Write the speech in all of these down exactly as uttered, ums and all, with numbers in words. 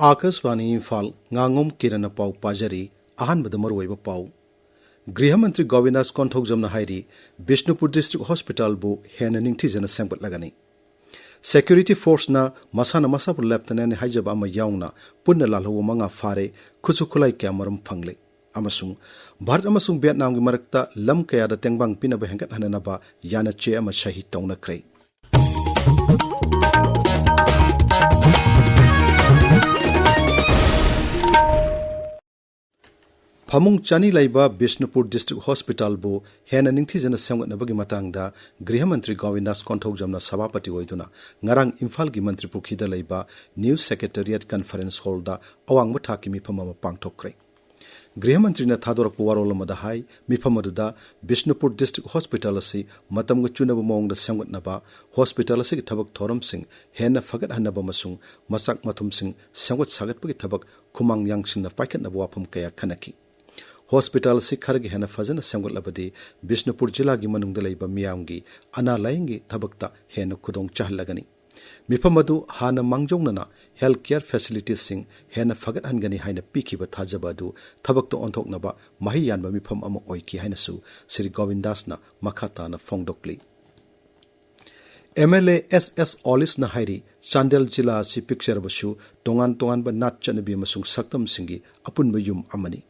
ꯑꯥꯀꯥꯁꯕꯥꯅꯤ ꯏꯝꯐꯥꯜ, ꯉꯥꯉꯣꯝ ꯀꯤꯔꯟꯅ ꯄꯥꯎ ꯄꯥꯖꯔꯤ꯫ ꯑꯍꯥꯟꯕꯗ ꯃꯔꯨꯑꯣꯏꯕ ꯄꯥꯎ꯫ ꯒ꯭ꯔꯤꯍ ꯃꯟꯇ꯭ꯔꯤ ꯒꯣꯕꯤꯟꯗꯥꯁ ꯀꯣꯟꯊꯧꯖꯝꯅ ꯍꯥꯏꯔꯤ, ꯕꯤꯁꯅꯨꯄꯨꯔ ꯗꯤꯁꯇ꯭ꯔꯤꯛ ꯍꯣꯁꯄꯤꯇꯥꯜꯕꯨ ꯍꯦꯟꯅ ꯅꯤꯡꯊꯤꯖꯅ ꯁꯦꯝꯒꯠꯂꯒꯅꯤ꯫ ꯁꯦꯀ꯭ꯌꯨꯔꯤꯇꯤ ꯐꯣꯔꯁꯅ ꯃꯁꯥꯅ ꯃꯁꯥꯕꯨ ꯂꯦꯐꯇꯅꯦꯟꯠꯅꯤ ꯍꯥꯏꯖꯕ ꯑꯃ ꯌꯥꯎꯅ ꯄꯨꯟꯅ ꯂꯥꯜꯍꯧꯕ ꯃꯉꯥ ꯐꯥꯔꯦ, ꯈꯨꯠꯁꯨ ꯈꯨꯠꯂꯥꯏ ꯀꯌꯥꯃꯔꯨꯝ ꯐꯪꯂꯦ꯫ ꯑꯃꯁꯨꯡ ꯚꯥꯔꯠ ꯑꯃꯁꯨꯡ ꯚꯤꯌꯦꯠꯅꯥꯝꯒꯤ ꯃꯔꯛꯇ ꯂꯝ ꯀꯌꯥꯗ ꯇꯦꯡꯕꯥꯡ ꯄꯤꯅꯕ ꯍꯦꯟꯒꯠꯍꯟꯅꯅꯕ ꯌꯥꯅꯆꯦ ꯑꯃ ꯁꯍꯤ ꯇꯧꯅꯈ꯭ꯔꯦ꯫ ꯐꯃꯨꯡ ꯆꯅꯤ ꯂꯩꯕ ꯕꯤꯁꯅꯨꯄꯨꯔ ꯗꯤꯁꯇ꯭ꯔꯤꯛ ꯍꯣꯁꯄꯤꯇꯥꯜꯕꯨ ꯍꯦꯟꯅ ꯅꯤꯡꯊꯤꯖꯅ ꯁꯦꯝꯒꯠꯅꯕꯒꯤ ꯃꯇꯥꯡꯗ ꯒ꯭ꯔꯤꯍ ꯃꯟꯇ꯭ꯔꯤ ꯒꯣꯕꯤꯟꯗꯥꯁ ꯀꯣꯟꯊꯧꯖꯝꯅ ꯁꯚꯥꯄꯇꯤ ꯑꯣꯏꯗꯨꯅ ꯉꯔꯥꯡ ꯏꯝꯐꯥꯜꯒꯤ ꯃꯟꯇ꯭ꯔꯤ ꯄꯨꯈ꯭ꯔꯤꯗ ꯂꯩꯕ ꯅ꯭ꯌꯨ ꯁꯦꯀ꯭ꯔꯦꯇꯔꯤꯌꯦꯠ ꯀꯟꯐꯔꯦꯟꯁ ꯍꯣꯜꯗ ꯑꯋꯥꯡꯕ ꯊꯥꯛꯀꯤ ꯃꯤꯐꯝ ꯑꯃ ꯄꯥꯡꯊꯣꯛꯈ꯭ꯔꯦ꯫ ꯒ꯭ꯔꯤꯍ ꯃꯟꯇ꯭ꯔꯤꯅ ꯊꯥꯗꯣꯔꯛꯄ ꯋꯥꯔꯣꯜ ꯑꯃꯗ ꯍꯥꯏ, ꯃꯤꯐꯝ ꯑꯗꯨꯗ ꯕꯤꯁꯅꯨꯄꯨꯔ ꯗꯤꯁꯇ꯭ꯔꯤꯛ ꯍꯣꯁꯄꯤꯇꯥꯜ ꯑꯁꯤ ꯃꯇꯝꯒ ꯆꯨꯅꯕ ꯃꯑꯣꯡꯗ ꯁꯦꯝꯒꯠꯅꯕ, ꯍꯣꯁꯄꯤꯇꯥꯜ ꯑꯁꯤꯒꯤ ꯊꯕꯛ ꯊꯧꯔꯝꯁꯤꯡ ꯍꯦꯟꯅ ꯐꯒꯠꯍꯟꯅꯕ ꯑꯃꯁꯨꯡ ꯃꯆꯥꯛ ꯃꯊꯨꯝꯁꯤꯡ ꯁꯦꯝꯒꯠ ꯁꯥꯒꯠꯄꯒꯤ ꯊꯕꯛ ꯈꯨꯃꯥꯡ ꯌꯥꯡꯁꯤꯟꯅ ꯄꯥꯏꯈꯠꯅꯕ ꯋꯥꯐꯝ ꯀꯌꯥ ꯈꯟꯅꯈꯤ꯫ ꯍꯣꯁꯄꯤꯇꯥꯜ ꯑꯁꯤ ꯈꯔꯒ ꯍꯦꯟꯅ ꯐꯖꯅ ꯁꯦꯝꯒꯠꯂꯕꯗꯤ ꯕꯤꯁꯅꯨꯄꯨꯔ ꯖꯤꯂꯥꯒꯤ ꯃꯅꯨꯡꯗ ꯂꯩꯕ ꯃꯤꯌꯥꯝꯒꯤ ꯑꯅꯥ ꯂꯥꯌꯦꯡꯒꯤ ꯊꯕꯛꯇ ꯍꯦꯟꯅ ꯈꯨꯗꯣꯡ ꯆꯥꯍꯜꯂꯒꯅꯤ꯫ ꯃꯤꯐꯝ ꯑꯗꯨ ꯍꯥꯟꯅ ꯃꯥꯡꯖꯧꯅꯅ ꯍꯦꯜꯊ ꯀꯦꯌꯔ ꯐꯦꯁꯤꯂꯤꯇꯤꯁꯁꯤꯡ ꯍꯦꯟꯅ ꯐꯒꯠꯍꯟꯒꯅꯤ ꯍꯥꯏꯅ ꯄꯤꯈꯤꯕ ꯊꯥꯖꯕ ꯑꯗꯨ ꯊꯕꯛꯇ ꯑꯣꯟꯊꯣꯛꯅꯕ ꯃꯍꯩ ꯌꯥꯟꯕ ꯃꯤꯐꯝ ꯑꯃ ꯑꯣꯏꯈꯤ ꯍꯥꯏꯅꯁꯨ ꯁ꯭ꯔꯤ ꯒꯣꯕꯤꯟꯗꯥꯁꯅ ꯃꯈꯥ ꯇꯥꯅ ꯐꯣꯡꯗꯣꯛꯂꯤ꯫ ꯑꯦꯝ ꯑꯦꯜ ꯑꯦ ꯑꯦꯁ ꯑꯦꯁ ꯑꯣꯂꯤꯁꯅ ꯍꯥꯏꯔꯤ, ꯆꯥꯟꯗꯦꯜ ꯖꯤꯂꯥ ꯑꯁꯤ ꯄꯤꯛꯆꯔꯕꯁꯨ ꯇꯣꯉꯥꯟ ꯇꯣꯉꯥꯟꯕ ꯅꯥꯠ ꯆꯠꯅꯕꯤ ꯑꯃꯁꯨꯡ ꯁꯛꯇꯝꯁꯤꯡꯒꯤ ꯑꯄꯨꯟꯕ ꯌꯨꯝ ꯑꯃꯅꯤ꯫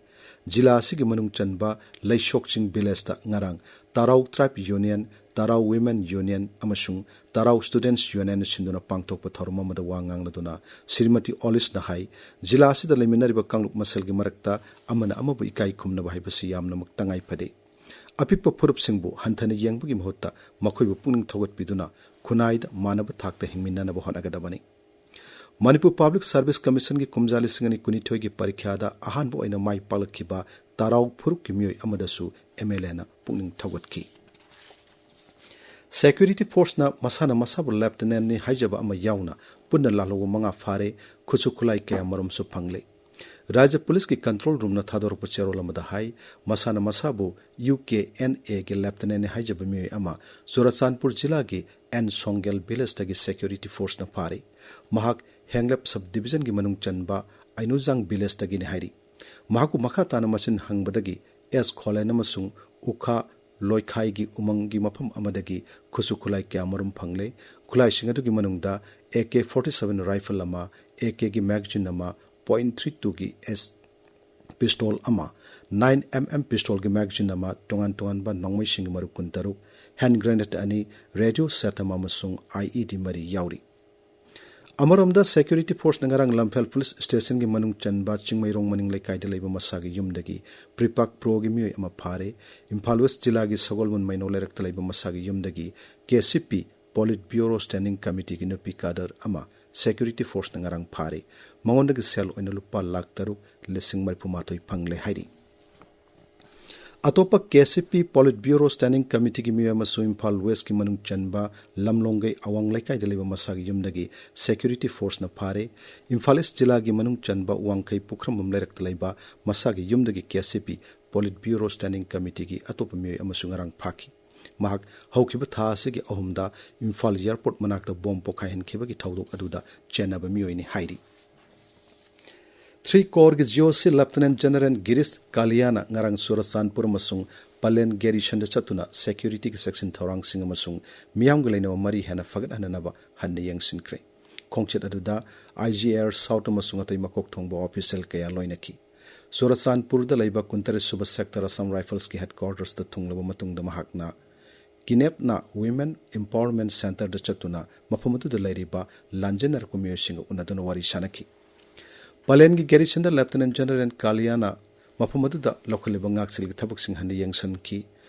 ꯖꯤꯂꯥ ꯑꯁꯤꯒꯤ ꯃꯅꯨꯡ ꯆꯟꯕ ꯂꯩꯁꯣꯛꯆꯤꯡ ꯚꯤꯂꯦꯖꯇ ꯉꯔꯥꯡ ꯇꯥꯔꯥꯎ ꯇ꯭ꯔꯥꯏꯕ ꯌꯨꯅꯤꯌꯟ, ꯇꯥꯔꯥꯎ ꯋꯤꯃꯦꯟ ꯌꯨꯅꯤꯌꯟ ꯑꯃꯁꯨꯡ ꯇꯥꯔꯥꯎ ꯁ꯭ꯇꯨꯗꯦꯟꯠꯁ ꯌꯨꯅꯤꯌꯟꯅ ꯁꯤꯟꯗꯨꯅ ꯄꯥꯡꯊꯣꯛꯄ ꯊꯧꯔꯝ ꯑꯃꯗ ꯋꯥ ꯉꯥꯡꯂꯗꯨꯅ ꯁ꯭ꯔꯤꯃꯇꯤ ꯑꯣꯂꯤꯁꯅ ꯍꯥꯏ, ꯖꯤꯂꯥ ꯑꯁꯤꯗ ꯂꯩꯃꯤꯟꯅꯔꯤꯕ ꯀꯥꯡꯂꯨꯞ ꯃꯁꯦꯜꯒꯤ ꯃꯔꯛꯇ ꯑꯃꯅ ꯑꯃꯕꯨ ꯏꯀꯥꯏ ꯈꯨꯝꯅꯕ ꯍꯥꯏꯕꯁꯤ ꯌꯥꯝꯅꯃꯛ ꯇꯉꯥꯏ ꯐꯗꯦ꯫ ꯑꯄꯤꯛꯄ ꯐꯨꯔꯨꯞꯁꯤꯡꯕꯨ ꯍꯟꯊꯅ ꯌꯦꯡꯕꯒꯤ ꯃꯍꯨꯠꯇ ꯃꯈꯣꯏꯕꯨ ꯄꯨꯛꯅꯤꯡ ꯊꯧꯒꯠꯄꯤꯗꯨꯅ ꯈꯨꯟꯅꯥꯏꯗ ꯃꯥꯟꯅꯕ ꯊꯥꯛꯇ ꯍꯤꯡꯃꯤꯟꯅꯅꯕ ꯍꯣꯠꯅꯒꯗꯕꯅꯤ꯫ ꯃꯅꯤꯄꯨꯔ ꯄꯕ꯭ꯂꯤꯛ ꯁꯔꯚꯤꯁ ꯀꯃꯤꯁꯟꯒꯤ ꯀꯨꯝꯖꯥ ꯂꯤꯁꯤꯡ ꯑꯅꯤ ꯀꯨꯟꯅꯤꯊꯣꯏꯒꯤ ꯄꯔꯤꯈ꯭ꯌꯥꯗ ꯑꯍꯥꯟꯕ ꯑꯣꯏꯅ ꯃꯥꯏ ꯄꯥꯛꯂꯛꯈꯤꯕ ꯇꯥꯔꯥꯎ ꯐꯨꯔꯨꯞꯀꯤ ꯃꯤꯑꯣꯏ ꯑꯃꯗꯁꯨ ꯑꯦꯝ ꯑꯦꯜ ꯑꯦꯅ ꯄꯨꯛꯅꯤꯡ ꯊꯧꯒꯠꯈꯤ꯫ ꯁꯦꯀ꯭ꯌꯨꯔꯤꯇꯤ ꯐꯣꯔꯁꯅ ꯃꯁꯥꯅ ꯃꯁꯥꯕꯨ ꯂꯦꯐꯇꯅꯦꯟꯠꯅꯤ ꯍꯥꯏꯖꯕ ꯑꯃ ꯌꯥꯎꯅ ꯄꯨꯟꯅ ꯂꯥꯜꯍꯧꯕ ꯃꯉꯥ ꯐꯥꯔꯦ, ꯈꯨꯠꯁꯨ ꯈꯨꯠꯂꯥꯏ ꯀꯌꯥ ꯃꯔꯨꯝꯁꯨ ꯐꯪꯂꯦ꯫ ꯔꯥꯖ꯭ꯌ ꯄꯨꯂꯤꯁꯀꯤ ꯀꯟꯇ꯭ꯔꯣꯜ ꯔꯨꯝꯅ ꯊꯥꯗꯣꯔꯛꯄ ꯆꯦꯔꯣꯜ ꯑꯃꯗ ꯍꯥꯏ, ꯃꯁꯥꯅ ꯃꯁꯥꯕꯨ ꯌꯨ ꯀꯦ ꯑꯦꯟ ꯑꯦꯒꯤ ꯂꯦꯐꯇꯅꯦꯟꯠꯅꯤ ꯍꯥꯏꯖꯕ ꯃꯤꯑꯣꯏ ꯑꯃ ꯆꯨꯔꯆꯥꯟꯄꯨꯔ ꯖꯤꯂꯥꯒꯤ ꯑꯦꯟ ꯁꯣꯡꯒꯦꯜ ꯚꯤꯂꯦꯖꯇꯒꯤ ꯁꯦꯀ꯭ꯌꯨꯔꯤꯇꯤ ꯐꯣꯔꯁꯅ ꯐꯥꯔꯤ꯫ ꯃꯍꯥꯛ ꯍꯦꯡꯂꯦꯞ ꯁꯕ ꯗꯤꯕꯤꯖꯟꯒꯤ ꯃꯅꯨꯡ ꯆꯟꯕ ꯑꯩꯅꯨꯖꯥꯡ ꯚꯤꯂꯦꯖꯇꯒꯤꯅꯤ ꯍꯥꯏꯔꯤ꯫ ꯃꯍꯥꯛꯄꯨ ꯃꯈꯥ ꯇꯥꯅ ꯃꯆꯤꯟ ꯍꯪꯕꯗꯒꯤ ꯑꯦꯁ ꯈꯣꯂꯦꯟ ꯑꯃꯁꯨꯡ ꯎꯈꯥ ꯂꯣꯏꯈꯥꯏꯒꯤ ꯎꯃꯪꯒꯤ ꯃꯐꯝ ꯑꯃꯗꯒꯤ ꯈꯨꯠꯁꯨ ꯈꯨꯠꯂꯥꯏ ꯀꯌꯥꯃꯔꯨꯝ ꯐꯪꯂꯦ꯫ ꯈꯨꯠꯂꯥꯏꯁꯤꯡ ꯑꯗꯨꯒꯤ ꯃꯅꯨꯡꯗ A K forty seven rifle ꯑꯃ, ꯑꯦ ꯀꯦꯒꯤ ꯃꯦꯒꯥꯖꯤꯟ ꯑꯃ, ꯄꯣꯏꯟ ꯊ꯭ꯔꯤ ꯇꯨꯒꯤ ꯑꯦꯁ ꯄꯤꯁꯇꯣꯜ ꯑꯃ, ꯅꯥꯏꯟ ꯑꯦꯝ ꯑꯦꯝ ꯄꯤꯁꯇꯣꯜꯒꯤ ꯃꯦꯒꯥꯖꯤꯟ ꯑꯃ, ꯇꯣꯉꯥꯟ ꯇꯣꯉꯥꯟꯕ ꯅꯣꯡꯃꯩꯁꯤꯡꯒꯤ ꯃꯔꯨ ꯀꯨꯟꯇꯔꯨꯛ, ꯍꯦꯟ ꯒ꯭ꯔꯦꯅꯦꯗ ꯑꯅꯤ, ꯔꯦꯗꯤꯑꯣ ꯁꯦꯠ ꯑꯃ ꯑꯃꯁꯨꯡ ꯑꯥꯏ ꯏ ꯗꯤ ꯃꯔꯤ ꯌꯥꯎꯔꯤ꯫ ꯑꯃꯔꯣꯝꯗ, ꯁꯦꯀ꯭ꯌꯨꯔꯤꯇꯤ ꯐꯣꯔꯁꯅ ꯉꯔꯥꯡ ꯂꯝꯐꯦꯜ ꯄꯨꯂꯤꯁ ꯁ꯭ꯇꯦꯁꯟꯒꯤ ꯃꯅꯨꯡ ꯆꯟꯕ ꯆꯤꯡꯃꯩꯔꯣꯡ ꯃꯅꯤꯡ ꯂꯩꯀꯥꯏꯗ ꯂꯩꯕ ꯃꯁꯥꯒꯤ ꯌꯨꯝꯗꯒꯤ ꯄ꯭ꯔꯤꯄꯥꯛ ꯄ꯭ꯔꯣꯒꯤ ꯃꯤꯑꯣꯏ ꯑꯃ ꯐꯥꯔꯦ꯫ ꯏꯝꯐꯥꯜ ꯋꯦꯁ ꯖꯤꯂꯥꯒꯤ ꯁꯒꯣꯜꯕꯟ ꯃꯩꯅꯧ ꯂꯩꯔꯛꯇ ꯂꯩꯕ ꯃꯁꯥꯒꯤ ꯌꯨꯝꯗꯒꯤ ꯀꯦ ꯁꯤ ꯄꯤ ꯄꯣꯂꯤꯠ ꯕ꯭ꯌꯨꯔꯣ ꯁ꯭ꯇꯦꯟꯗꯤꯡ ꯀꯃꯤꯇꯤꯒꯤ ꯅꯨꯄꯤ ꯀꯥꯗꯔ ꯑꯃ ꯁꯦꯀ꯭ꯌꯨꯔꯤꯇꯤ ꯐꯣꯔꯁꯅ ꯉꯔꯥꯡ ꯐꯥꯔꯦ꯫ ꯃꯉꯣꯟꯗꯒꯤ ꯁꯦꯜ ꯑꯣꯏꯅ ꯂꯨꯄꯥ ꯂꯥꯈ ꯇꯔꯨꯛ ꯂꯤꯁꯤꯡ ꯃꯔꯤꯐꯨ ꯃꯥꯊꯣꯏ ꯐꯪꯂꯦ ꯍꯥꯏꯔꯤ꯫ ꯑꯇꯣꯞꯄ ꯀꯦ ꯁꯤ ꯄꯤ ꯄꯣꯂꯤꯠ ꯕ꯭ꯌꯨꯔꯣ ꯁ꯭ꯇꯦꯟꯗꯤꯡ ꯀꯃꯤꯇꯤꯒꯤ ꯃꯤꯑꯣꯏ ꯑꯃꯁꯨ ꯏꯝꯐꯥꯜ ꯋꯦꯁꯀꯤ ꯃꯅꯨꯡ ꯆꯟꯕ ꯂꯝꯂꯣꯡꯒꯩ ꯑꯋꯥꯡ ꯂꯩꯀꯥꯏꯗ ꯂꯩꯕ ꯃꯁꯥꯒꯤ ꯌꯨꯝꯗꯒꯤ ꯁꯦꯀ꯭ꯌꯨꯔꯤꯇꯤ ꯐꯣꯔꯁꯅ ꯐꯥꯔꯦ꯫ ꯏꯝꯐꯥꯜ ꯏꯁ ꯖꯤꯂꯥꯒꯤ ꯃꯅꯨꯡ ꯆꯟꯕ ꯋꯥꯡꯈꯩ ꯄꯨꯈ꯭ꯔꯝꯕꯝ ꯂꯩꯔꯛꯇ ꯂꯩꯕ ꯃꯁꯥꯒꯤ ꯌꯨꯝꯗꯒꯤ ꯀꯦ ꯁꯤ ꯄꯤ ꯄꯣꯂꯤꯠ ꯕ꯭ꯌꯨꯔꯣ ꯁ꯭ꯇꯦꯟꯗꯤꯡ ꯀꯃꯤꯇꯤꯒꯤ ꯑꯇꯣꯞꯄ ꯃꯤꯑꯣꯏ ꯑꯃꯁꯨ ꯉꯔꯥꯡ ꯐꯥꯈꯤ꯫ ꯃꯍꯥꯛ ꯍꯧꯈꯤꯕ ꯊꯥ ꯑꯁꯤꯒꯤ ꯑꯍꯨꯝꯗ ꯏꯝꯐꯥꯜ ꯑꯦꯌꯔꯄꯣꯔꯠ ꯃꯅꯥꯛꯇ ꯕꯣꯝ ꯄꯣꯈꯥꯏꯍꯟꯈꯤꯕꯒꯤ ꯊꯧꯗꯣꯛ ꯑꯗꯨꯗ ꯆꯦꯟꯅꯕ ꯃꯤꯑꯣꯏꯅꯤ ꯍꯥꯏꯔꯤ꯫ ꯊ꯭ꯔꯤ ꯀꯣꯔꯒꯤ ꯖꯤ ꯑꯣ ꯁꯤ ꯂꯦꯐꯇꯤꯅꯦꯟꯠ ꯖꯦꯅꯔꯦꯜ ꯒꯤꯔꯤꯁ ꯀꯥꯂꯤꯌꯥꯅ ꯉꯔꯥꯡ ꯆꯨꯔꯆꯥꯟꯄꯨꯔ ꯑꯃꯁꯨꯡ ꯄꯂꯦꯟ ꯒꯦꯔꯤꯁꯟꯗ ꯆꯠꯇꯨꯅ ꯁꯦꯀ꯭ꯌꯨꯔꯤꯇꯤꯒꯤ ꯆꯦꯛꯁꯤꯟ ꯊꯧꯔꯥꯡꯁꯤꯡ ꯑꯃꯁꯨꯡ ꯃꯤꯌꯥꯝꯒ ꯂꯩꯅꯕ ꯃꯔꯤ ꯍꯦꯟꯅ ꯐꯒꯠꯍꯟꯅꯅꯕ ꯍꯟꯅ ꯌꯦꯡꯁꯤꯟꯈ꯭ꯔꯦ꯫ ꯈꯣꯡꯆꯠ ꯑꯗꯨꯗ ꯑꯥꯏ ꯖꯤ ꯑꯦꯌꯔ ꯁꯥꯎꯠ ꯑꯃꯁꯨꯡ ꯑꯇꯩ ꯃꯀꯣꯛ ꯊꯣꯡꯕ ꯑꯣꯐꯤꯁꯤꯌꯦꯜ ꯀꯌꯥ ꯂꯣꯏꯅꯈꯤ꯫ ꯆꯨꯔꯆꯥꯟꯄꯨꯔꯗ ꯂꯩꯕ ꯀꯨꯟꯇꯔꯦꯠ ꯁꯨꯕ ꯁꯦꯛꯇꯔ ꯑꯁꯥꯝ ꯔꯥꯏꯐꯜꯁꯀꯤ ꯍꯦꯗꯀ꯭ꯋꯥꯔꯇꯔꯁꯇ ꯊꯨꯡꯂꯕ ꯃꯇꯨꯡꯗ ꯃꯍꯥꯛꯅ ꯀꯤꯅꯦꯞꯅ ꯋꯤꯃꯦꯟ ꯑꯦꯝꯄꯥꯋꯔꯃꯦꯟꯠ ꯁꯦꯟꯇꯔꯗ ꯆꯠꯇꯨꯅ ꯃꯐꯝ ꯑꯗꯨꯗ ꯂꯩꯔꯤꯕ ꯂꯥꯟꯖꯦꯟꯅꯔꯛꯄ ꯃꯤꯑꯣꯏꯁꯤꯡꯒ ꯎꯅꯗꯨꯅ ꯋꯥꯔꯤ ꯁꯥꯅꯈꯤ꯫ ꯄꯂꯦꯟꯒꯤ ꯒꯦꯔꯤꯁꯟꯗ ꯂꯦꯐꯇꯤꯅꯦꯟꯠ ꯖꯦꯅꯔꯦꯜ ꯀꯥꯂꯤꯌꯥꯅ ꯃꯐꯝ ꯑꯗꯨꯗ ꯂꯧꯈꯠꯂꯤꯕ ꯉꯥꯛꯁꯦꯜꯒꯤ ꯊꯕꯛꯁꯤꯡ ꯍꯟꯅ ꯌꯦꯡꯁꯤꯟꯈꯤ꯫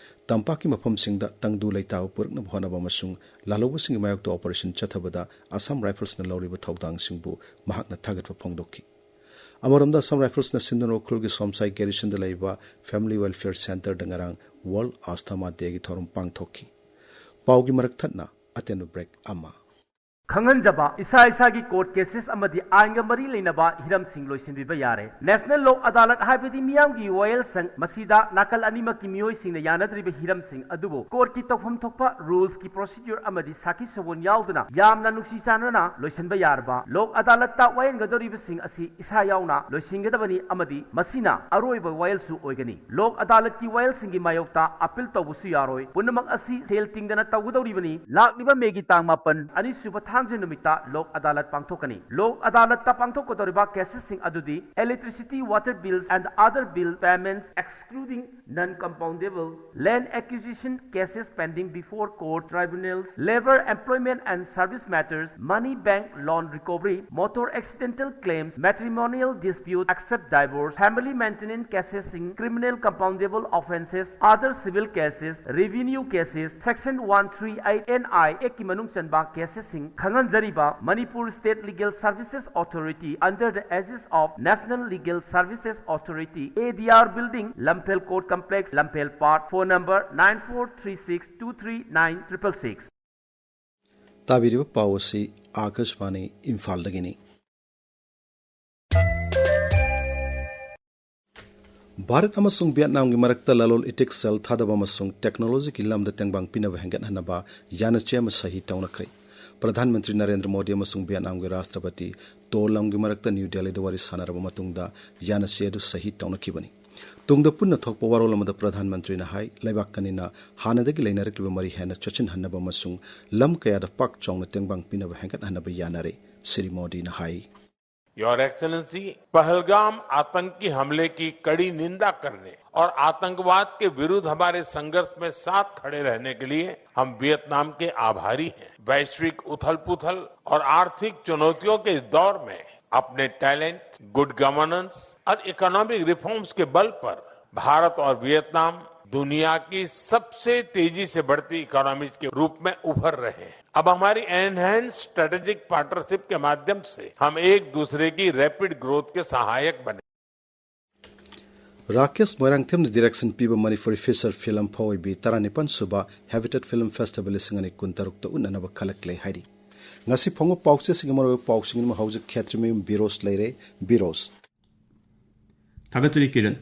ꯇꯝꯄꯥꯛꯀꯤ ꯃꯐꯝꯁꯤꯡꯗ ꯇꯪꯗꯨ ꯂꯩꯇꯥꯕ ꯄꯨꯔꯛꯅꯕ ꯍꯣꯠꯅꯕ ꯑꯃꯁꯨꯡ ꯂꯥꯜꯍꯧꯕꯁꯤꯡꯒꯤ ꯃꯥꯌꯣꯛꯇ ꯑꯣꯄꯔꯦꯁꯟ ꯆꯠꯊꯕꯗ ꯑꯁꯥꯝ ꯔꯥꯏꯐꯜꯁꯅ ꯂꯧꯔꯤꯕ ꯊꯧꯗꯥꯡꯁꯤꯡꯕꯨ ꯃꯍꯥꯛꯅ ꯊꯥꯒꯠꯄ ꯐꯣꯡꯗꯣꯛꯈꯤ꯫ ꯑꯃꯔꯣꯝꯗ ꯑꯁꯥꯝ ꯔꯥꯏꯐꯜꯁꯅ ꯁꯤꯟꯗꯨꯅ ꯎꯈ꯭ꯔꯨꯜꯒꯤ ꯁꯣꯝꯁꯥꯏ ꯒꯦꯔꯤꯁꯟꯗ ꯂꯩꯕ ꯐꯦꯃꯤꯂꯤ ꯋꯦꯜꯐꯤꯌꯔ ꯁꯦꯟꯇꯔꯗ ꯉꯔꯥꯡ ꯋꯥꯔꯜꯗ ꯑꯁꯊꯃꯥ ꯗꯦꯒꯤ ꯊꯧꯔꯝ ꯄꯥꯡꯊꯣꯛꯈꯤ꯫ ꯄꯥꯎꯒꯤ ꯃꯔꯛ ꯊꯠꯅ ꯑꯇꯦꯟꯕ ꯕ꯭ꯔꯦꯛ ꯑꯃ꯫ ꯈꯪꯍꯟꯖꯕ꯫ ꯏꯁꯥ ꯏꯁꯥꯒꯤ ꯀꯣꯔꯠ ꯀꯦꯁꯦꯁ ꯑꯃꯗꯤ ꯑꯥꯏꯟꯒ ꯃꯔꯤ ꯂꯩꯅꯕ ꯍꯤꯔꯝꯁꯤꯡ ꯂꯣꯏꯁꯤꯟꯕꯤꯕ ꯌꯥꯔꯦ꯫ ꯅꯦꯁꯅꯦꯜ ꯂꯣꯛ ꯑꯗꯥꯂꯠ ꯍꯥꯏꯕꯗꯤ ꯃꯤꯌꯥꯝꯒꯤ ꯋꯥꯌꯦꯜꯁꯪ꯫ ꯃꯁꯤꯗ ꯅꯥꯀꯜ ꯑꯅꯤꯃꯛꯀꯤ ꯃꯤꯑꯣꯏꯁꯤꯡꯅ ꯌꯥꯅꯗ꯭ꯔꯤꯕ ꯍꯤꯔꯝꯁꯤꯡ ꯑꯗꯨꯕꯨ ꯀꯣꯔꯠꯀꯤ ꯇꯧꯐꯝ ꯊꯣꯛꯄ ꯔꯨꯜꯁꯀꯤ ꯄ꯭ꯔꯣꯁꯤꯗ꯭ꯌꯨꯔ ꯑꯃꯗꯤ ꯁꯥꯈꯤ ꯁꯑꯣꯟ ꯌꯥꯎꯗꯅ ꯌꯥꯝꯅ ꯅꯨꯡꯁꯤ ꯆꯥꯟꯅꯅ ꯂꯣꯏꯁꯤꯟꯕ ꯌꯥꯔꯕ꯫ ꯂꯣꯛ ꯑꯗꯥꯂꯠꯇ ꯋꯥꯌꯦꯟꯒꯗꯧꯔꯤꯕꯁꯤꯡ ꯑꯁꯤ ꯏꯁꯥ ꯌꯥꯎꯅ ꯂꯣꯏꯁꯤꯟꯒꯗꯕꯅꯤ ꯑꯃꯗꯤ ꯃꯁꯤꯅ ꯑꯔꯣꯏꯕ ꯋꯥꯌꯦꯜꯁꯨ ꯑꯣꯏꯒꯅꯤ꯫ ꯂꯣꯛ ꯑꯗꯥꯂꯠꯀꯤ ꯋꯥꯌꯦꯜꯁꯤꯡꯒꯤ ꯃꯥꯌꯣꯛꯇ ꯑꯄꯤꯜ ꯇꯧꯕꯁꯨ ꯌꯥꯔꯣꯏ꯫ ꯄꯨꯝꯅꯃꯛ ꯑꯁꯤ ꯁꯦꯜ ꯇꯤꯡꯗꯅ ꯇꯧꯒꯗꯧꯔꯤꯕꯅꯤ꯫ ꯂꯥꯛꯂꯤꯕ ꯃꯦꯒꯤ ꯇꯥꯡ ꯃꯥꯄꯟ, ꯑꯅꯤꯁꯨꯕ ꯊꯥꯡꯖ ꯅꯨꯃꯤꯠꯇ ꯂꯣꯛ ꯑꯗꯥꯂꯠ ꯄꯥꯡꯊꯣꯛꯀꯅꯤ꯫ ꯂꯣꯛ ꯑꯗꯥꯂꯠꯇ ꯄꯥꯡꯊꯣꯛꯀꯗꯧꯔꯤꯕ ꯀꯦꯁꯦꯁꯁꯤꯡ ꯑꯗꯨꯗꯤ electricity, water bills and other bill payments excluding non-compoundable, land acquisition cases pending before court tribunals, labor, employment and service matters, money bank loan recovery, motor accidental claims, matrimonial dispute except divorce, family maintenance cases, criminal compoundable offences, other civil cases, revenue cases, section one three eight N I Act ꯀꯤ ꯃꯅꯨꯡ ꯆꯟꯕ ꯀꯦꯁꯦꯁꯁꯤꯡ ꯈꯪꯍꯟꯖꯔꯤꯕ꯫ Manipur State Legal Services Authority under the aegis of National Legal Services Authority, A D R Building, Lamphel Court Complex, Lamphel Park, phone number nine four three six two three nine triple six. ꯇꯥꯕꯤꯔꯤꯕ ꯄꯥꯎ ꯑꯁꯤ ꯑꯥꯀꯥꯁꯕꯥꯅꯤ ꯏꯝꯐꯥꯜꯗꯒꯤꯅꯤ꯫ ꯚꯥꯔꯠ ꯑꯃꯁꯨꯡ ꯚꯤꯌꯦꯠꯅꯥꯝꯒꯤ ꯃꯔꯛꯇ ꯂꯂꯣꯟ ꯏꯇꯤꯛ, ꯁꯦꯜ ꯊꯥꯗꯕ ꯑꯃꯁꯨꯡ ꯇꯦꯛꯅꯣꯂꯣꯖꯤꯒꯤ ꯂꯝꯗ ꯇꯦꯡꯕꯥꯡ ꯄꯤꯅꯕ ꯍꯦꯟꯒꯠꯍꯟꯅꯕ ꯌꯥꯅꯆꯦ ꯑꯃ ꯁꯍꯤ ꯇꯧꯅꯈ꯭ꯔꯦ꯫ ꯄ꯭ꯔꯙꯥꯟ ꯃꯟꯇ꯭ꯔꯤ ꯅꯔꯦꯟꯗ꯭ꯔ ꯃꯣꯗꯤ ꯑꯃꯁꯨꯡ ꯚꯤꯌꯦꯠꯅꯥꯝꯒꯤ ꯔꯥꯁꯇ꯭ꯔꯄꯇꯤ ꯇꯣ ꯂꯝꯒꯤ ꯃꯔꯛꯇ ꯅ꯭ꯌꯨ ꯗꯦꯜꯂꯤꯗ ꯋꯥꯔꯤ ꯁꯥꯟꯅꯔꯕ ꯃꯇꯨꯡꯗ ꯌꯥꯅꯆꯦ ꯑꯗꯨ ꯁꯍꯤ ꯇꯧꯅꯈꯤꯕꯅꯤ꯫ ꯇꯨꯡꯗ ꯄꯨꯟꯅ ꯊꯣꯛꯄ ꯋꯥꯔꯣꯜ ꯑꯃꯗ ꯄ꯭ꯔꯙꯥꯟ ꯃꯟꯇ꯭ꯔꯤꯅ ꯍꯥꯏ, ꯂꯩꯕꯥꯛ ꯑꯅꯤꯅ ꯍꯥꯟꯅꯗꯒꯤ ꯂꯩꯅꯔꯛꯂꯤꯕ ꯃꯔꯤ ꯍꯦꯟꯅ ꯆꯦꯠꯁꯤꯟꯍꯟꯅꯕ ꯑꯃꯁꯨꯡ ꯂꯝ ꯀꯌꯥꯗ ꯄꯥꯛ ꯆꯥꯎꯅ ꯇꯦꯡꯕꯥꯡ ꯄꯤꯅꯕ ꯍꯦꯟꯒꯠꯍꯟꯅꯕ ꯌꯥꯅꯔꯦ꯫ ꯁ꯭ꯔꯤ ꯃꯣꯗꯤꯅ ꯍꯥꯏ, Your Excellency, पहलगाम आतंकी हमले की कड़ी निंदा करने और आतंकवाद के विरुद्ध हमारे संघर्ष में साथ खड़े रहने के लिए हम वियतनाम के आभारी हैं। वैश्विक उथल-पुथल और आर्थिक चुनौतियों के इस दौर में अपने टैलेंट, गुड गवर्नेंस और इकोनॉमिक रिफॉर्म्स के बल पर भारत और वियतनाम दुनिया की सबसे तेजी से बढ़ती इकोनॉमीज के रूप में उभर रहे हैं। अब हमारी एनहेंस स्ट्रेटेजिक पार्टनरशिप के माध्यम से हम एक दूसरे की रैपिड ग्रोथ के सहायक बने। ꯔꯥꯀꯦꯁ ꯃꯣꯏꯔꯥꯡꯊꯦꯝꯅ ꯗꯤꯔꯦꯛꯁꯟ ꯄꯤꯕ ꯃꯅꯤꯄꯨꯔꯤ ꯐꯤꯆꯔ ꯐꯤꯂꯝ ꯐꯧ ꯑꯣꯏꯕꯤ ꯇꯔꯥꯅꯤꯄꯥꯟ ꯁꯨꯕ ꯍꯦꯕꯤꯇꯦꯠ ꯐꯤꯂꯝ ꯐꯦꯁꯇꯤꯚꯦꯜ ꯂꯤꯁꯤꯡ ꯑꯅꯤ ꯀꯨꯟꯇꯔꯨꯛꯇ ꯎꯠꯅꯅꯕ ꯈꯜꯂꯛꯂꯦ ꯍꯥꯏꯔꯤ꯫ ꯉꯁꯤ ꯐꯣꯡꯕ ꯄꯥꯎꯆꯦꯁꯤꯡꯒꯤ ꯃꯔꯨꯑꯣꯏꯕ ꯄꯥꯎꯁꯤꯡꯒꯤ ꯍꯧꯖꯤꯛ ꯈꯦꯇ꯭ꯔꯤꯃꯌꯨꯝ ꯕꯤꯔꯣꯁ ꯂꯩꯔꯦ꯫ ꯕꯤꯔꯣꯁ꯫ ꯊꯥꯒꯠꯆꯔꯤ ꯀꯤꯔꯟ꯫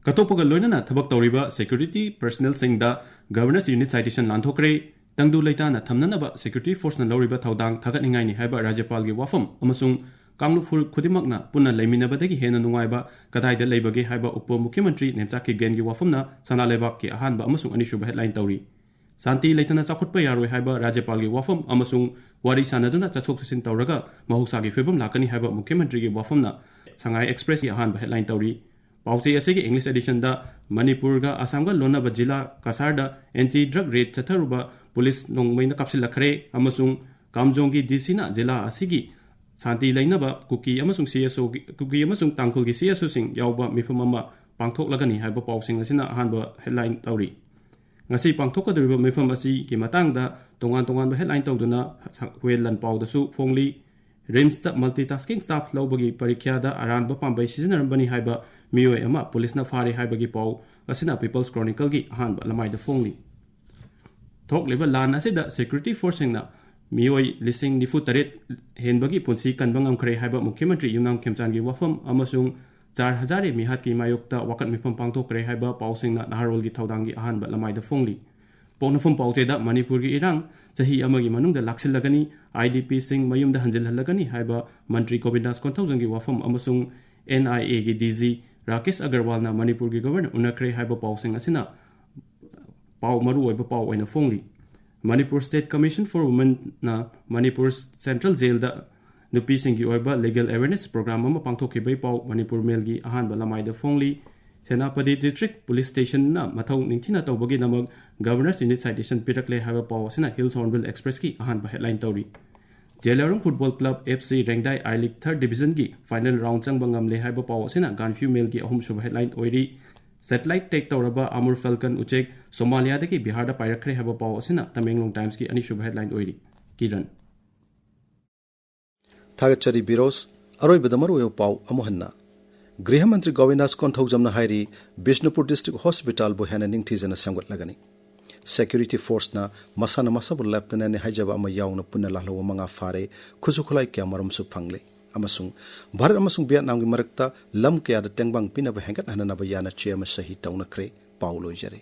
ꯀꯠꯊꯣꯛꯄꯒ ꯂꯣꯏꯅꯅ ꯊꯕꯛ ꯇꯧꯔꯤꯕ security personnelꯁꯤꯡꯗ Governor's Unit Citation ꯂꯥꯟꯊꯣꯛꯈ꯭ꯔꯦ꯫ ꯇꯪꯗꯨ ꯂꯩꯇꯥꯅ ꯊꯝꯅꯅꯕ security forceꯅ ꯂꯧꯔꯤꯕ ꯊꯧꯗꯥꯡ ꯊꯥꯒꯠꯅꯤꯡꯉꯥꯏꯅꯤ ꯍꯥꯏꯕ ꯔꯥꯖ꯭ꯌꯄꯥꯜꯒꯤ ꯋꯥꯐꯝ ꯑꯃꯁꯨꯡ ꯀꯥꯡꯂꯨꯞ ꯐꯨꯔꯨꯞ ꯈꯨꯗꯤꯡꯃꯛꯅ ꯄꯨꯟꯅ ꯂꯩꯃꯤꯟꯅꯕꯗꯒꯤ ꯍꯦꯟꯅ ꯅꯨꯡꯉꯥꯏꯕ ꯀꯗꯥꯏꯗ ꯂꯩꯕꯒꯦ ꯍꯥꯏꯕ ꯎꯄ ꯃꯨꯈ꯭ꯌꯃꯟꯇ꯭ꯔꯤ ꯅꯦꯝꯆꯥꯛ ꯀꯤꯞꯒꯦꯟꯒꯤ ꯋꯥꯐꯝꯅ ꯁꯅꯥ ꯂꯩꯕꯥꯛꯀꯤ ꯑꯍꯥꯟꯕ ꯑꯃꯁꯨꯡ ꯑꯅꯤꯁꯨꯕ headline ꯇꯧꯔꯤ꯫ ꯁꯥꯟꯇꯤ ꯂꯩꯇꯅ ꯆꯥꯎꯈꯠꯄ ꯌꯥꯔꯣꯏ ꯍꯥꯏꯕ ꯔꯥꯖ꯭ꯌꯄꯥꯜꯒꯤ ꯋꯥꯐꯝ ꯑꯃꯁꯨꯡ ꯋꯥꯔꯤ ꯁꯥꯟꯅꯗꯨꯅ ꯆꯠꯊꯣꯛ ꯆꯠꯁꯤꯟ ꯇꯧꯔꯒ ꯃꯍꯧꯁꯥꯒꯤ ꯐꯤꯕꯝ ꯂꯥꯛꯀꯅꯤ ꯍꯥꯏꯕ ꯃꯨꯈ꯭ꯌꯃꯟꯇ꯭ꯔꯤꯒꯤ ꯋꯥꯐꯝꯅ ꯁꯉꯥꯏ ꯑꯦꯛꯁꯄ꯭ꯔꯦꯁꯀꯤ ꯑꯍꯥꯟꯕ headline ꯇꯧꯔꯤ꯫ ꯄꯥꯎꯆꯦ ꯑꯁꯤꯒꯤ English editionꯗ ꯃꯅꯤꯄꯨꯔꯒ ꯑꯁꯥꯝꯒ ꯂꯣꯟꯅꯕ ꯖꯤꯂꯥ ꯀꯁꯥꯔꯗ anti drug raid ꯆꯠꯊꯔꯨꯕ ꯄꯨꯂꯤꯁ ꯅꯣꯡꯃꯩꯅ ꯀꯥꯞꯁꯤꯜꯂꯛꯈ꯭ꯔꯦ ꯑꯃꯁꯨꯡ ꯀꯥꯝꯖꯣꯡꯒꯤ DCꯅ ꯖꯤꯂꯥ ꯑꯁꯤꯒꯤ ꯁꯥꯟꯇꯤ ꯂꯩꯅꯕ ꯀꯨꯀꯤ ꯑꯃꯁꯨꯡ CSOꯒꯤ, ꯀꯨꯀꯤ ꯑꯃꯁꯨꯡ ꯇꯥꯡꯈꯨꯜꯒꯤ CSOꯁꯤꯡ ꯌꯥꯎꯕ ꯃꯤꯐꯝ ꯑꯃ ꯄꯥꯡꯊꯣꯛꯂꯒꯅꯤ ꯍꯥꯏꯕ ꯄꯥꯎꯁꯤꯡ ꯑꯁꯤꯅ ꯑꯍꯥꯟꯕ headline ꯇꯧꯔꯤ꯫ ꯉꯁꯤ ꯄꯥꯡꯊꯣꯛꯀꯗꯧꯔꯤꯕ ꯃꯤꯐꯝ ꯑꯁꯤꯒꯤ ꯃꯇꯥꯡꯗ ꯇꯣꯉꯥꯟ ꯇꯣꯉꯥꯟꯕ headline ꯇꯧꯗꯨꯅ ꯁ-, ꯍꯨꯌꯦꯟ ꯂꯥꯟꯄꯥꯎꯗꯁꯨ ꯐꯣꯡꯂꯤ꯫ RIMSꯇ multitasking staff ꯂꯧꯕꯒꯤ ꯄꯔꯤꯈ꯭ꯌꯥꯗ ꯑꯔꯥꯟꯕ ꯄꯥꯝꯕꯩ ꯁꯤꯖꯤꯟꯅꯔꯝꯕꯅꯤ ꯍꯥꯏꯕ ꯃꯤꯑꯣꯏ ꯑꯃ ꯄꯨꯂꯤꯁꯅ ꯐꯥꯔꯦ ꯍꯥꯏꯕꯒꯤ ꯄꯥꯎ ꯑꯁꯤꯅ People's Chronicleꯒꯤ ꯑꯍꯥꯟꯕ ꯂꯃꯥꯏꯗ ꯐꯣꯡꯂꯤ꯫ ꯊꯣꯛꯂꯤꯕ ꯂꯥꯟ ꯑꯁꯤꯗ security forceꯁꯤꯡꯅ ꯃꯤꯑꯣꯏ ꯂꯤꯁꯤꯡ ꯅꯤꯐꯨ ꯇꯔꯦꯠ ꯍꯦꯟꯕꯒꯤ ꯄꯨꯟꯁꯤ ꯀꯟꯕ ꯉꯝꯈ꯭ꯔꯦ ꯍꯥꯏꯕ ꯃꯨꯈ꯭ꯌꯃꯟꯇ꯭ꯔꯤ ꯌꯨꯝꯅꯥꯝ ꯈꯦꯝꯆꯥꯟꯒꯤ ꯋꯥꯐꯝ ꯑꯃꯁꯨꯡ ꯆꯥꯔ ꯍꯖꯥꯔꯦ ꯃꯤꯍꯥꯠꯀꯤ ꯃꯥꯌꯣꯛꯇ ꯋꯥꯀꯠ ꯃꯤꯐꯝ ꯄꯥꯡꯊꯣꯛꯈ꯭ꯔꯦ ꯍꯥꯏꯕ ꯄꯥꯎꯁꯤꯡꯅ ꯅꯍꯥꯔꯣꯜꯒꯤ ꯊꯧꯗꯥꯡꯒꯤ ꯑꯍꯥꯟꯕ ꯂꯃꯥꯏꯗ ꯐꯣꯡꯂꯤ꯫ ꯄꯣꯛꯅꯐꯝ ꯄꯥꯎꯆꯦꯗ ꯃꯅꯤꯄꯨꯔꯒꯤ ꯏꯔꯥꯡ ꯆꯍꯤ ꯑꯃꯒꯤ ꯃꯅꯨꯡꯗ ꯂꯥꯛꯁꯤꯜꯂꯒꯅꯤ, IDPꯁꯤꯡ ꯃꯌꯨꯝꯗ ꯍꯟꯖꯤꯜꯍꯜꯂꯒꯅꯤ ꯍꯥꯏꯕ ꯃꯟꯇ꯭ꯔꯤ ꯒꯣꯕꯤꯟꯗꯥꯁ ꯀꯣꯟꯊꯧꯖꯝꯒꯤ ꯋꯥꯐꯝ ꯑꯃꯁꯨꯡ NIAꯒꯤ DG ꯔꯥꯀꯦꯁ ꯑꯒꯔꯋꯥꯜꯅ ꯃꯅꯤꯄꯨꯔꯒꯤ ꯒꯕꯔꯅꯔ ꯎꯅꯈ꯭ꯔꯦ ꯍꯥꯏꯕ ꯄꯥꯎꯁꯤꯡ ꯑꯁꯤꯅ ꯄꯥꯎ, ꯃꯔꯨꯑꯣꯏꯕ ꯄꯥꯎ ꯑꯣꯏꯅ ꯐꯣꯡꯂꯤ꯫ Manipur State Commission for Womenꯅ Manipur Central Jailꯗ ꯅꯨꯄꯤꯁꯤꯡꯒꯤ ꯑꯣꯏꯕ legal awareness program ꯑꯃ ꯄꯥꯡꯊꯣꯛꯈꯤꯕꯒꯤ ꯄꯥꯎ ꯃꯅꯤꯄꯨꯔ Mailꯒꯤ ꯑꯍꯥꯟꯕ ꯂꯃꯥꯏꯗ ꯐꯣꯡꯂꯤ꯫ ꯁꯦꯅꯥꯄꯇꯤ District Police Stationꯅ ꯃꯊꯧ ꯅꯤꯡꯊꯤꯅ ꯇꯧꯕꯒꯤꯗꯃꯛ Governor's Unit Citation ꯄꯤꯔꯛꯂꯦ ꯍꯥꯏꯕ ꯄꯥꯎ ꯑꯁꯤꯅ Hills Hornbill Expressꯀꯤ ꯑꯍꯥꯟꯕ headline ꯇꯧꯔꯤ꯫ Zeliangrong Football Club, FC ꯔꯦꯡꯗꯥꯏ I League third divisionꯒꯤ final round ꯆꯪꯕ ꯉꯝꯂꯦ ꯍꯥꯏꯕ ꯄꯥꯎ ꯑꯁꯤꯅ Gaanphiu Mailꯒꯤ ꯑꯍꯨꯝꯁꯨꯕ headline ꯑꯣꯏꯔꯤ꯫ Satellite tag ꯇꯧꯔꯕ Amur Falcon ꯎꯆꯦꯛ ꯁꯣꯃꯥꯂꯤꯌꯥꯗꯒꯤ ꯕꯤꯍꯥꯔꯗ ꯄꯥꯏꯔꯛꯈ꯭ꯔꯦ ꯍꯥꯏꯕ ꯄꯥꯎ ꯑꯁꯤꯅ ꯇꯃꯦꯡꯂꯣꯡ Timesꯀꯤ ꯑꯅꯤꯁꯨꯕ headline ꯑꯣꯏꯔꯤ꯫ ꯀꯤꯔꯟ꯫ ꯊꯥꯒꯠꯆꯔꯤ ꯕꯤꯔꯣꯁ꯫ ꯑꯔꯣꯏꯕꯗ ꯃꯔꯨꯑꯣꯏꯕ ꯄꯥꯎ ꯑꯃꯨꯛ ꯍꯟꯅ꯫ ꯒ꯭ꯔꯤꯍ ꯃꯟꯇ꯭ꯔꯤ ꯒꯣꯕꯤꯟꯗꯥꯁ ꯀꯣꯟꯊꯧꯖꯝꯅ ꯍꯥꯏꯔꯤ, ꯕꯤꯁꯅꯨꯄꯨꯔ District Hospitalꯕꯨ ꯍꯦꯟꯅ ꯅꯤꯡꯊꯤꯖꯅ ꯁꯦꯝꯒꯠꯂꯒꯅꯤ꯫ Security force ꯅ ꯃꯁꯥꯅ ꯃꯁꯥꯕꯨ ꯂꯦꯐꯇꯤꯅꯦꯟꯠꯅꯤ ꯍꯥꯏꯖꯕ ꯑꯃ ꯌꯥꯎꯅ ꯄꯨꯟꯅ ꯂꯥꯜꯍꯧꯕ ꯃꯉꯥ ꯐꯥꯔꯦ꯫ ꯈꯨꯠꯁꯨ ꯈꯨꯠꯂꯥꯏ ꯀꯌꯥ ꯃꯔꯨꯝꯁꯨ ꯐꯪꯂꯦ꯫ ꯑꯃꯁꯨꯡ ꯚꯥꯔꯠ ꯑꯃꯁꯨꯡ ꯚꯤꯌꯦꯠꯅꯥꯝꯒꯤ ꯃꯔꯛꯇ ꯂꯝ ꯀꯌꯥꯗ ꯇꯦꯡꯕꯥꯡ ꯄꯤꯅꯕ ꯍꯦꯟꯒꯠꯍꯟꯅꯅꯕ ꯌꯥꯅ ꯆꯦ ꯑꯃ ꯁꯍꯤ ꯇꯧꯅꯈ꯭ꯔꯦ꯫ ꯄꯥꯎ ꯂꯣꯏꯖꯔꯦ꯫